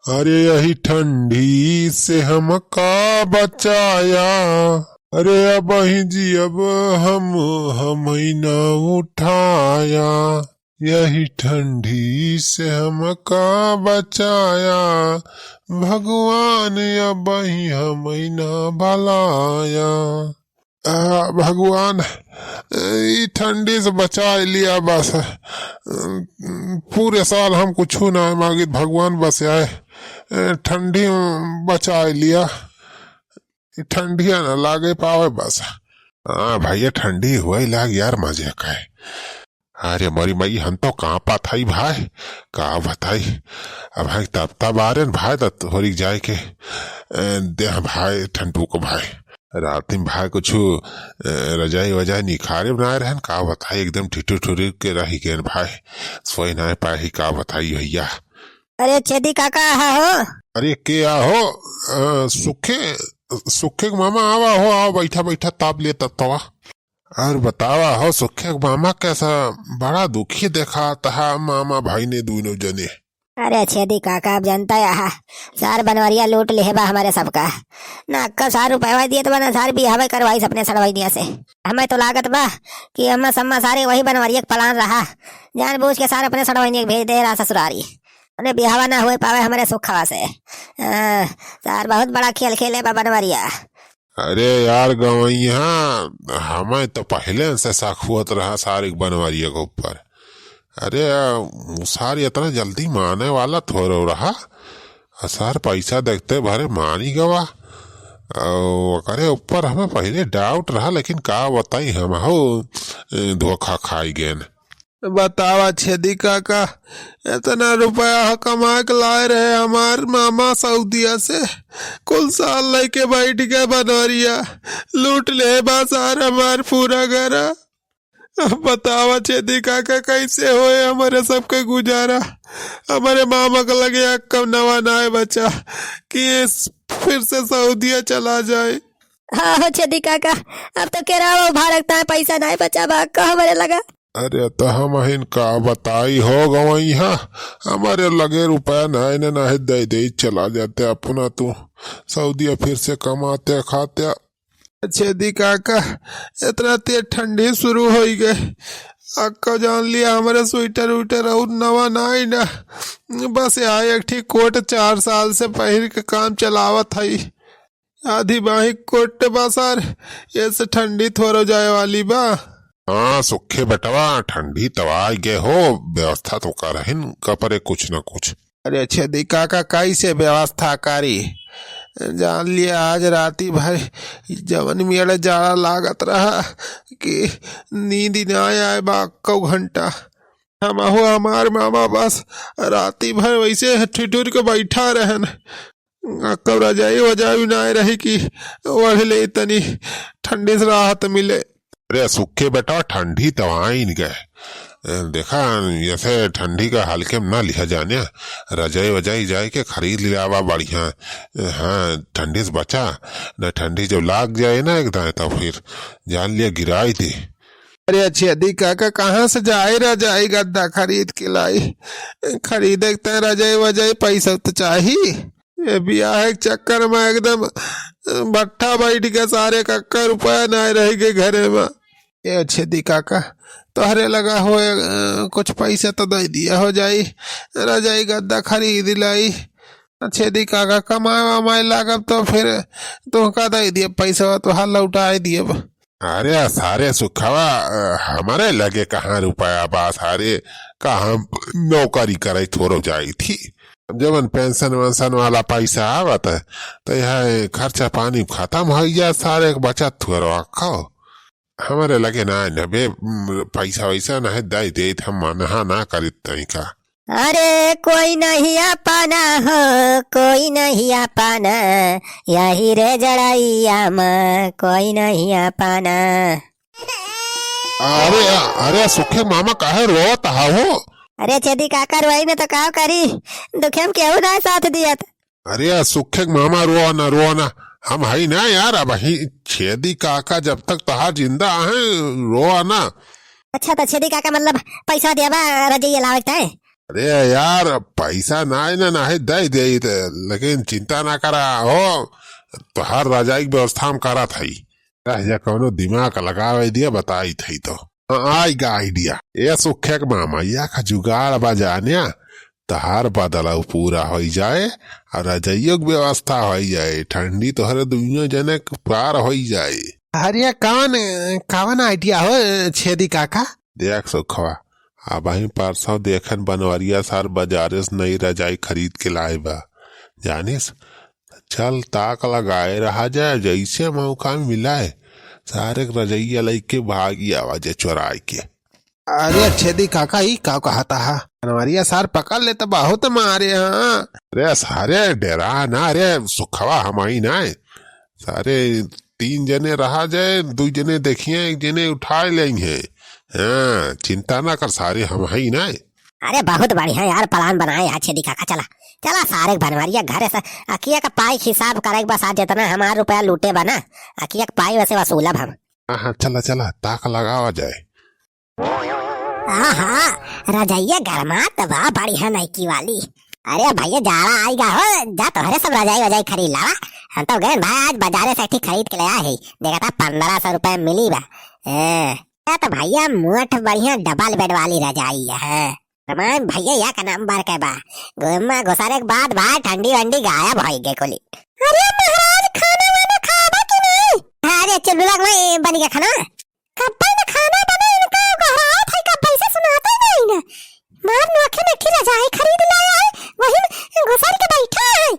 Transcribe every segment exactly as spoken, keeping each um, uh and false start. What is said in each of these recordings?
अरे यही ठंडी से हमका बचाया, अरे अबहीं जियब हम, हमई ना उठाया। यही ठंडी से हमका बचाया, भगवान अबहीं हमई ना भलाया। आ, भगवान, ई ठंडी से बचाइ लिया बस। पूरे साल हम कुछु ना मांगित, भगवान बस आए, ठंडी बचाइ लिया, ई ठंडिया ना लागे पावे बस। हाँ भइया, ठंडी हुए लाग यार, मजे का है। अरे मोरी मई, हम तो कांपत हई भाई, का बताई। अब भाई तब तब आ रहे न भाई, त थोड़ी जाए के, ए, देह भाई ठंडू को भाई। रात में भाई कुछ, ए, रजाई वजाई निखारे बनाए रहन, का बताई, एकदम ठिठुर ठुर के रही गए भाई, सोई ना पाए ही, का बताई भइया। अरे छेदी काका, आहा हो। अरे के आ हो? अ, सुखे, सुखे के मामा, आवा हो, आवा, बैठा बैठा ताप ले तत्वा। और बतावा हो सुखे के मामा, कैसा बड़ा दुखी देखात हा मामा भाई ने दोनों जने। अरे छेदी काका, अब जनता आहा, सार बनवरिया लूट लिहे बा हमरे सबका। ना अक्का सार रुपया दियत बा, ना सार बियाहवे करवाई अपने सड़वइनिया से। हमें तो लागत बा कि अम्मा सम्मा सारे वही बनवरिया के plan रहा, जानबूझ के सार अपने सड़वइनिया के भेज दे रहा ससुरारी। अरे बियाहवा ना हुए पावे हमरे सुखवा से। आ, सार बहुत बड़ा खेल खेले बा बनवरिया। अरे यार गवैया, हमें तो पहले से शक हुअत रहा सारे बनवरिया के ऊपर। अरे, उ सार इतना जल्दी माने वाला थोड़ो रहा। आ सार पैसा देखते भरे मानी गवा। आ ओकरे ऊपर हमें पहले doubt रहा, लेकिन का बताई हम हो, ए, धोखा खाई गेन। बतावा छेदी काका, इतना रुपया ह कमा के लाए रहे हमार मामा सऊदिया से, कुल सार लेके बैठ गए बनवरिया, लूट ले बा सार हमार पूरा घर। अब बतावा छेदी काका, कैसे होए हमरे सबके गुजारा? हमरे मामा के लगे अक्का नवा नाय बचा कि इस फिर से सऊदिया चला जाए। हाँ हो छेदी काका, अब तो केरावा उभा रखता है, पैसा नाय बचा बा अक्का हमरे लगा। अरे तो हमहिन का बताई हो गवैया, हमरे लगे रुपया नाय न, नाय दे दे चला जाते अपना तू सऊदिया फिर से कमाते खाते। छेदी काका, इतना तेज ठंडी शुरू होई गए, अक्का जान लिया हमरे sweater उइटर और नवा नाई ना, बस यहाँ एक ठी coat चार साल से पहिर के काम चलावत हई। आधी बाही coat बा सार, ये से ठंडी थोरो जाए वाली बा। हाँ सुखे बेटवा, ठंडी तवाई गए हो, व्यवस्था तो करहिन कपरे कुछ न कुछ। अरे छेदी काका, कैसे व्यवस्था करी? जान लिया आज राती भर जवन मेड़ जाड़ा लागत रहा कि नींद ना आए बा अक्कौ घंटा। हमहू हमार मामा बस राती भर वैसे ठिठुर के बैठा रहन। अक्कौ रजाई वजाई ना रही कि ओढ़ ले तनी ठंडी से राहत मिले। अरे सुखे बेटा, ठंडी तो आइन गए। देखा, ऐसे ठंडी का हल्के में ना लिहा जाने। रजाई वजाई जाए के खरीद लियावा बढ़िया। हाँ, ठंडी से बचा, न ठंडी जब लाग जाए ना एक दाएं, तो फिर जान लिया गिराई दे। अरे छेदी काका, कहाँ से जाए रजाई गद्दा खरीद के लाई? खरीदे के तय रजाई वजाई पैसा तो चाही। ये बियाह के चक्कर में एकदम भट्ठा बैठ के सारे कक्का रुपया नाय रह गए घरे में। ए छेदी काका, तोहरे लगा हो, अ, कुछ पैसा तो दे दिया हो जाई, रजाई गद्दा खरीद लाई। छेदी काका, कमाए वमाए लागब तो फिर तुहका दे दिए पैसा, तोहार लौटाए दिए। अरे सारे सुखवा, अ, हमरे लगे कहाँ रुपया बा सारे, का हम नौकरी करे थोड़ो जाई थी। जवन पेंशन वेंशन वाला पैसा आवत है, तो यह खर्चा पानी खत्म हो गया, सारे के बचत थोड़ो रखो। हमरे लगे ना, न बे, म, पैसा वैसा ना है, दे देत हम नहा ना करित तई का। अरे कोई नहीं अपना हो, कोई नहीं अपना, यही रे जड़ैया में कोई नहीं अपना। अरे, अरे सुखे मामा, काहे रोवत हा हो? अरे छेदी काका, रोई न तो का करी, दुखे में केहू ना साथ दियत। अरे सुखे मामा, रोआ ना, रोआ ना, हम हई ना यार, अब ही छेदी काका जब तक तहार जिंदा आहे, रोआ ना। अच्छा, तो छेदी काका मतलब पैसा दिया बा रजैया लावे के ताई? अरे यार, पैसा नाहीं ना, नाहीं दे दे, लेकिन चिंता ना करा हो, तोहार रजाई के व्यवस्था हम करत हई। रह जा, कौनो दिमाग लगावे दिया, बताई थई तो। हाँ, आइगा idea। ए सुखे के मामा, या का जुगाड़ बा जान्या, तहार बदलाव पूरा होई जाए और रजइयो के व्यवस्था होई जाए, ठंडी तोहरे दुइयों जने के पार होई जाए। अरे कौन, कौन idea हो छेदी काका? देख सुखवा, अबहीं परसों देखन बनवरिया सार बजारे से नई रजाई खरीद के लाए बा, जानिस? चल ताक लगाए रहा जाए, जैसे मौका मिलाए, सारे के रजइया लइके भागी आवा जाए चोराई के। अरे छेदी काका, ई का कहता हा? बनवरिया सार पकड़ ले त बहुत मारे हाँ। अरे सारे डेरा ना रे सुखवा, हमही ना। सारे तीन जने रहा जाए, दुइ जने देखिए, एक जने उठाए लेइहैं। हाँ, चिंता ना कर, सारे हमही ना। अरे बहुत बढ़िया यार, plan बनाए यार छेदी काका। चला, चला सारे बनवरिया घरे से अकिया का पाई हिसाब करे के बा, सार जितना हमार रुपया लूटे बा ना, अकिया का पाई वैसे वसूलब हम। हाँ, हाँ, चला, चला, ताक लगावा जाए। आहा, रजइया गरमात बा, बढ़िया नइकी वाली। अरे भइया, जाड़ा आइगा हो, जा तोहरे सब रजाई वजाई खरीद लावा। हम तो गए भाई, आज बजारे से एक ठे खरीद के ले आए ही। देखा था, पन्द्रह सौ रुपया मिली बा। ए, या तो भइया, मोट बढ़िया double bed वाली रजाई है। सामान भइया, एक नंबर के बा। घुमा घुसारे के बाद भाई, ठंडी वंडी गायब होई गई कुली। अरे महाराज, खाना वाना खाबा कि नहीं? अरे चुलबुला के माई, बन गया खाना। कब्बे न खाना बने, इनका गोहरात है, कब्बे से सुनाते नहीं न। मार नोखे में एक ठे रजाई खरीद लाया है, वही में घुसर के बैठा है।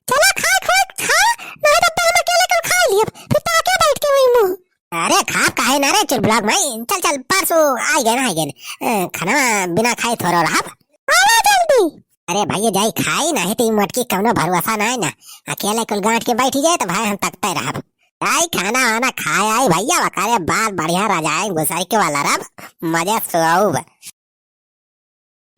चला खाए खोए खा, नहीं तो हम अकेले कल खा लियब, फिर ताके बैठ के वही मुंह। अरे खाब काहे ना रे चुलबुला के माई, चल चल परसों आई गए ना, आई गए ना। अ, खाना बिना खाए थोड़ो रहब। आवा जल्दी। अरे भइया जाई खाई, नहीं तो ई मटकी कौनो भरोसा नहीं ना, अकेले कुल गांठ के बैठी जाए तो भाई हम तकते रहब। जाई खाना वाना खाए आई भइया, वकारे बार बढ़िया रजाई घुसाई के वाला रब, मजे से सोऊब।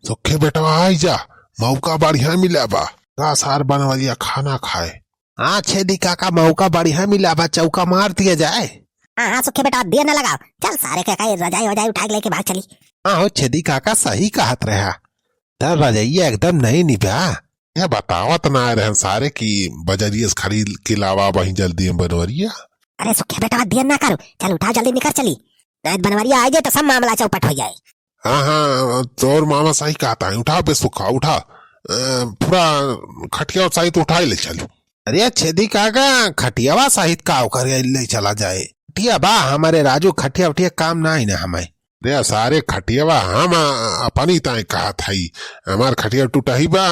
सुखे बेटवा आई जा, मौका बढ़िया मिला बा। जा सार बनवरिया खाना खाए। हाँ छेदी काका, मौका बढ़िया मिला बा, चौका मार दिया जाए। हाँ, हाँ, सुखे बेटवा, देर न लगाओ, चल सारे के कहीं रजाई वजाई उठा के लेके भाग चली। हाँ हो छेदी काका, सही कहत रहा, त रजइया एकदम नई निभा। ये बतावत ना रहन सारे कि बजरिया से खरीद के लावा वहीं जल्दी में बनवरिया। अरे सुखे बेटवा, देर ना करो, चल उठा जल्दी निकर चली, नहीं तो बनवरिया आ जाए तो सब मामला चौपट हो जाए। हाँ, हाँ, तोर मामा सही कहता है, उठा बे सुखा, उठा। अ, पूरा खटिया और साई तो उठा ही ले चल। अरे छेदी काका, खटियावा सहित का ओकर ले चला जाए? खटिया बा हमारे राजू, खटिया उठिया काम ना आई ना हमें। अरे सारे खटियावा हम, अ, अपनी ताई कहत हई, हमार खटिया टूटा ही बा,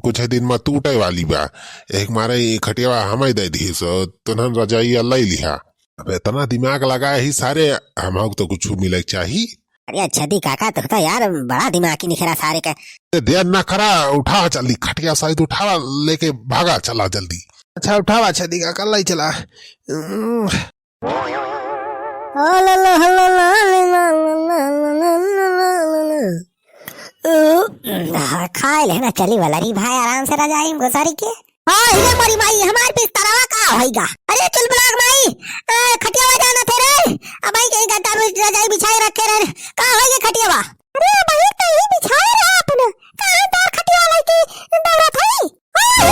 कुछ दिन में टूटे वाली बा, एक मारे ई खटियावा हमें दे दी सो तुनहन रजाइया ले लिहा। अब इतना दिमाग लगाए ही सारे, हम तो कुछ मिले चाही। अरे छेदी काका, तू तो यार बड़ा दिमागी निखरा सारे के। ए, देर ना करा, उठा जल्दी, खटिया साइड उठावा, लेके भागा, चला जल्दी। अच्छा, उठावा छेदी काका, लाई चला। उम। ओ ला ला ला ला ला ला। उम, खाए लेना चली वाला री भाई, आराम से रजाई में घुसारी के। हाँ, हीरे मोरी माई, हमार बिस्तरवा का होइगा? अरे चुलबुला के माई, ए, खटियावा जाना थे रे। अब आई के गद्दा में रजाई बिछाए रखे रहे। का होइगा खटियावा? अरे भाई, तो ही बिछाए रहा अपन। कहाँ तार खटियावा लेके दौड़ा था? ओ,